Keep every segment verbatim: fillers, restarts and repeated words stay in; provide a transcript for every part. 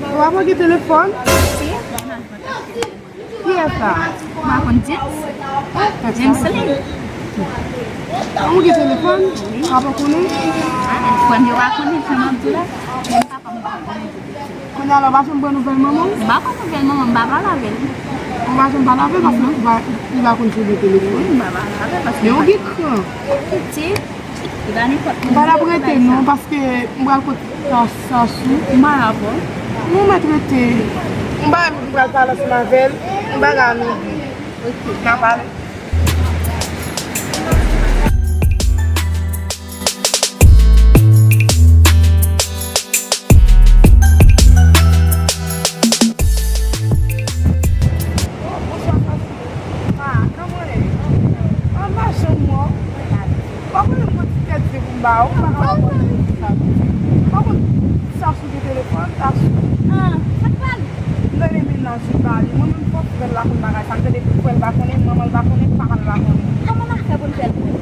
Ou pa manke telefòn? Kiyès sa? M pa konn James. Jameslyn. Ou gen telefòn? Ou pa konnen? Ah, frè m yo pa konnen, jan m ap di w la. Menm papa m pa konnen. Kounye a la, ou pa janm pran nouvèl manman w? M pa pran nouvèl manman m, m pa pale avè l. Ou pa janm pale avè l paske li pa, li pa konn sou gen telefòn? Wi, m pa pale avè l paske... Men ou gen kran. Pitit. Li pa nenpòt moun. M pa t ap rete non, paske m pral kot Sa, Sasou. M pa la avè w. Nou mèt rete. M pa, m pral pale ansanm avè l. M pa la non. Ok, n a pale. Bonswa, Sasou. Ah, kòman w ye? An pa janm wè w. Ou pa konnen m gon ti tèt di pou m ba ou, ou pa ka wè m ap di sa. Ou pa konn Sasou gen telefòn, Sasou. Ah, sa k pale? M tande mennaj li pale. Mwen menm fòk frè l la konn bagay sa. M tande frè l pa konnen, manman l pa konnen, papa l pa konnen. Kòman n ap fè pou n fè l konnen?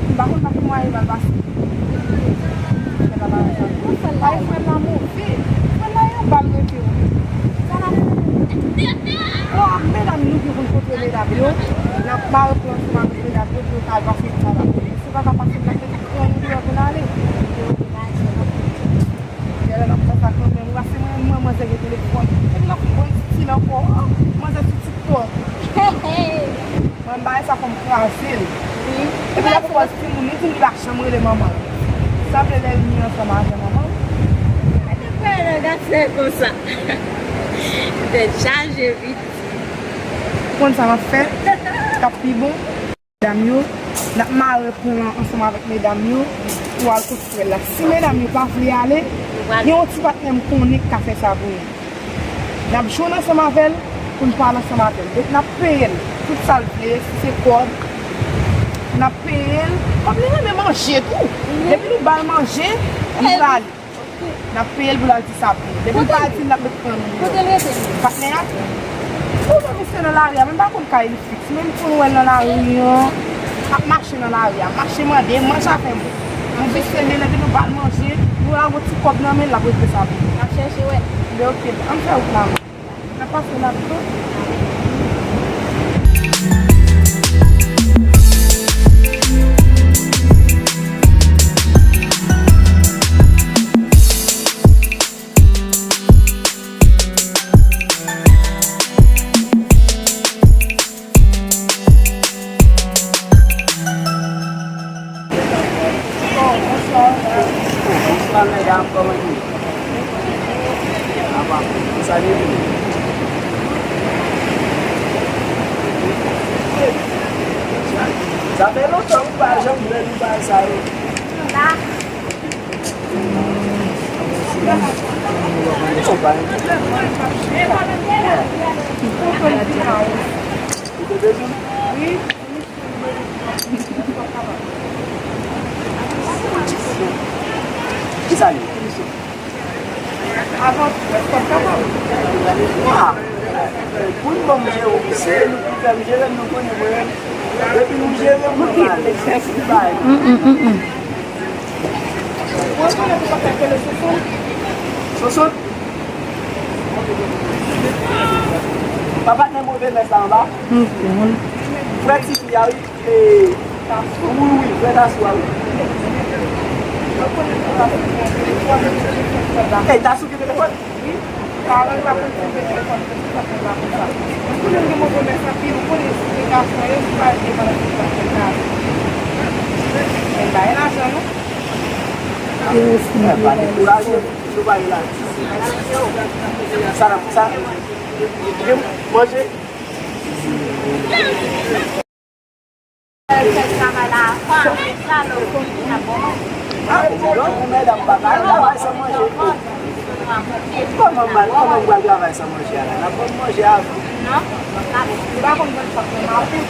M pa konn pa ki mwayen m al pase. Frè l la bagay sa. Ay, frè l la move. Frè l la yon bal rete wi. Sa n ap fè? Bon, ak medam nou ki konn kote medam yo, n ap mare pou ansanm avèk medam yo pou yo ka al pase pou sa la. Si pa ka pase, n ap mete kran nou deyò pou n ale. Genlè n ap fè sa kanmenm. Ou pa si mwen, mwen, manzè gen telefòn. Epi n ap pran stil ankò. Ah, manzè sou TikTok. Mwen, m bagay sa fò m kraze l. Wi. Epi l ap pran timoun, li di m li pa janm rele manman l. Sanble lè l ni ansanm avè manman l. Mete frè nan gaz fè konsa. Tèt chaje vit. Konn sa m ap fè? K ap pi bon. Medam yo, n ap mare pwen an ansanm avèk medam yo pou al kot frè l la. Si medam yo pa vle ale, gen yon ti patnè m konnen k ka fè sa pou nou. N ap jwenn ansanm avè l pou n pale ansanm avè l. Donk, n ap peye l tout sa l vle, si se kòb, n ap peye l. Kòm li renmen manje tou, depi nou ba l manje, li prale. N ap peye l pou l al di sa pou li. Depi l pa al di, n ap met pran nou deyò. Kote l rete? Patnè a? Ou wè misye nan lari a, men m pa konn kay li fiks. Men m konn wè l nan lari an, ap mache nan lari a, mache mande, manje a fè bon. Nou vise li, lè nou ba l manje, nou lage yon ti kòb nan men l, l ap regle sa pou nou. N ap chèche wè. Men oke, ann fè wout la. N ap pase la tou. Bonswa medam, kòman nou ye? Apa, sa depi? Sa fè lontan ou pa janm wè nou bay sa yo. Ou te bezwen? Kisa li? Avan tou, èske w ap kapab? Ah, pou n ban m jere w, se nou pou fè m jere m, nou konnen mwen. Depi nou jere m, mwen pale. Mwen pale. Ou rekonèt ou pa fè kele Soson? Soson? Pa patnè move mès la anba? Frè tifi a, wi. E, wi, wi, frè Tasou a, wi. E, Tasou gen telefòn? Wi. Paran l pa konn si l gen telefòn, se sa fè l pa konn sa. Konnen m gen move mès anpil, ou konnen si se gason yo, si pa l gen pandan se sa fè l pa. Men bay lajan, non? E, pa dekouraje, nou bay lajan. Sa, sa, manje. Fè travay la avan, apre sa, lè w fini, n ap bon manje. Ah, bon, bon, medam, pa ka travay san manje. Kòman m pral, kòman m pral travay san manje a la? N ap bon manje avan. Non, m ap gade. Ou pa konn bon fòk nan maten.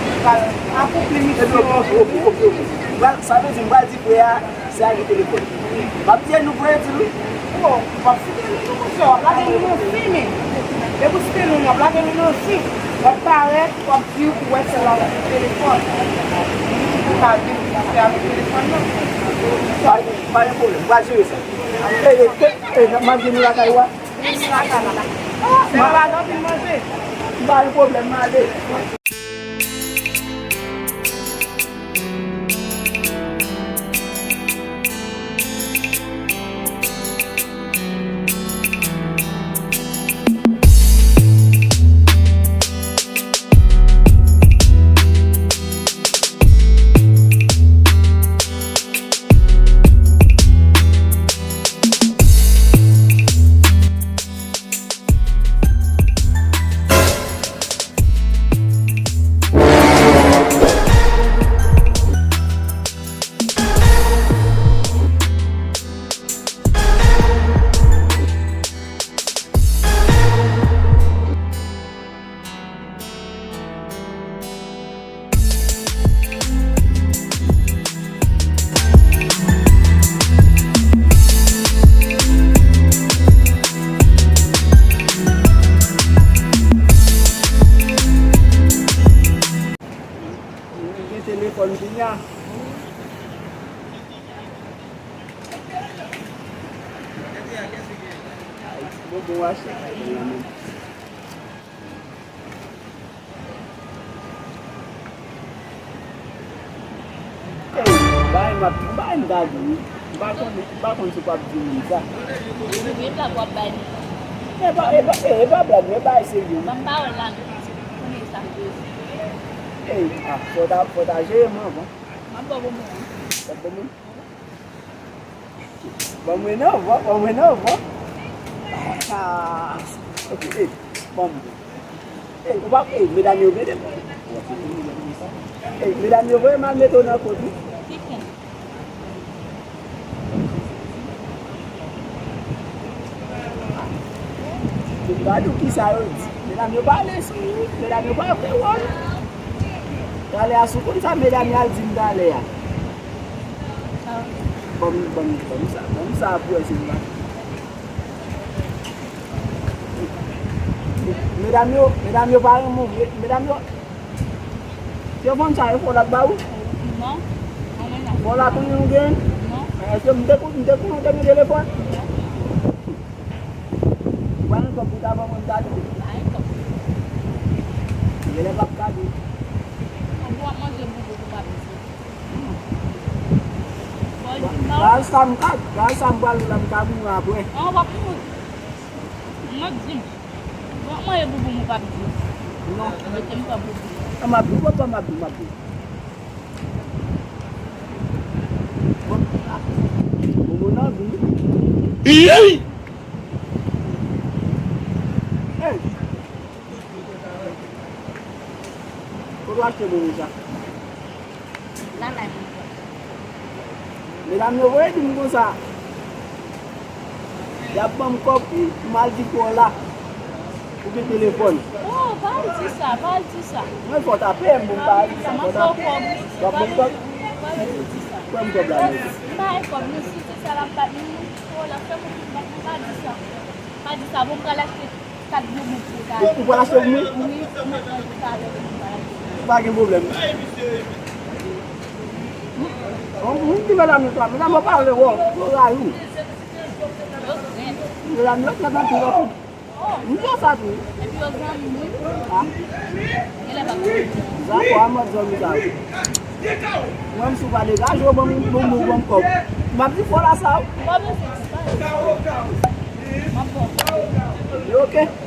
Ou pral akoupli misyon. Epi, ok, ok, ok, ok. M pral, sa vle di, m pral di frè a, Se a ki telefòn. M ap di nou pou edi wi. Bon, m ap site nou tou, monchè, w ap lage nou nan fi, men. Depi w site nou, w ap lage nou nan fi. W ap parèt, w ap di ou wè sèl la w ap sou telefòn. Ou ka di Pase avèk telefòn nan. Pa, pa gen pwoblèm, m pral jere sa. E, e, e, e, m ap vin lakay ou a. Vin lakay la. Ah, m ap, m pa gen pwoblèm, m ale. Mwen gen telefòn kounye a. Ay, bon, bon, achte kay mwen la menm. Ey, bay m ap, bay m ta di wi. M pa konn, m pa konn si w p ap di moun sa. Ou gen blag w ap bay li. E pa, e pa, e, e pa blag, men bay serye wi. Ban m pawòl la, non. Konnen sa m bezwen. Ey, ah, fò ta, fò ta jere m anvan. M ap ba w bonbon an. W ap ban mwen? Ban mwen nan vwa, ban mwen nan vwa. Ah, ok, ey, ban mwen. Ey, ou pa, ey, medam yo vede. Ey, medam yo voye m al mete w nan kot wi. Gade w kisa yo di. Medam yo pale sou, medam yo pa fè wòl. Talè a, si w konn sa medam yo al di m talè a. Ban m, ban m, ban m sa, ban m sa pou wè si m pa. Medam yo, medam yo pa renmen w, me-, medam yo. Telefòn sa, e fò l ap ba ou? Non. Mwen menm la. Fò l ap konnen ou gen? Non. Èske m te kon-, m te konnen ou te gen telefòn? Non. Ou pa gen kòb pou ta ban mwen, m ta di. Pa gen kòb. Genlè p ap ka di. Ou ap manje boubou pou pa piti. Bon, di m non. Gad sa m ka, gad sa m pral la, m ka mouri apre. Non, w ap mouri. Mwen di m. Bon, mwen e boubou m ou p ap di. Non. Mete m pran boubou. An m ap di, w ap pran m ap di, m ap di. Bon, ah. Boubou nan vi. Ey! Kote w achte boubou sa? Lakay mwen. Medam yo voye di m konsa. Y ap ban m kòb pou m al di kò la. Ou gen telefòn. Oh, pa al di sa, pa al di sa. Mwen fò ta peye m pou m pa al di sa. M ap ba w kòb. W ap ban m kòb? Pa al di sa. Pran m kòb la, men. M pa gen kòb, men si se sa l ap bat mwen, oh, l ap fè mwen bat mwen, pa di sa. Pa di sa, bon, m pral achte. Kat boubou pou ta. Ou pral achte pou mwen? Wi, m ap pran pou talè pou m pral achte. Pa gen pwoblèm. Bon, moun ki medam yo sa, medam yo pale wòl, yo rayi w. Yo grenn. Medam yo trè anpil anpil. M di w sa tou. Epi yo zanmi m, wi. Ah. Genlè pa zanmi m. Dakò, a mòd zanmi sa wi. Mwen, m si w pa degaje w, ban m, ban m, ban m kòb. M ap di fò la sa wi. Kòb yo se disparèt. M ap ba w. Ok.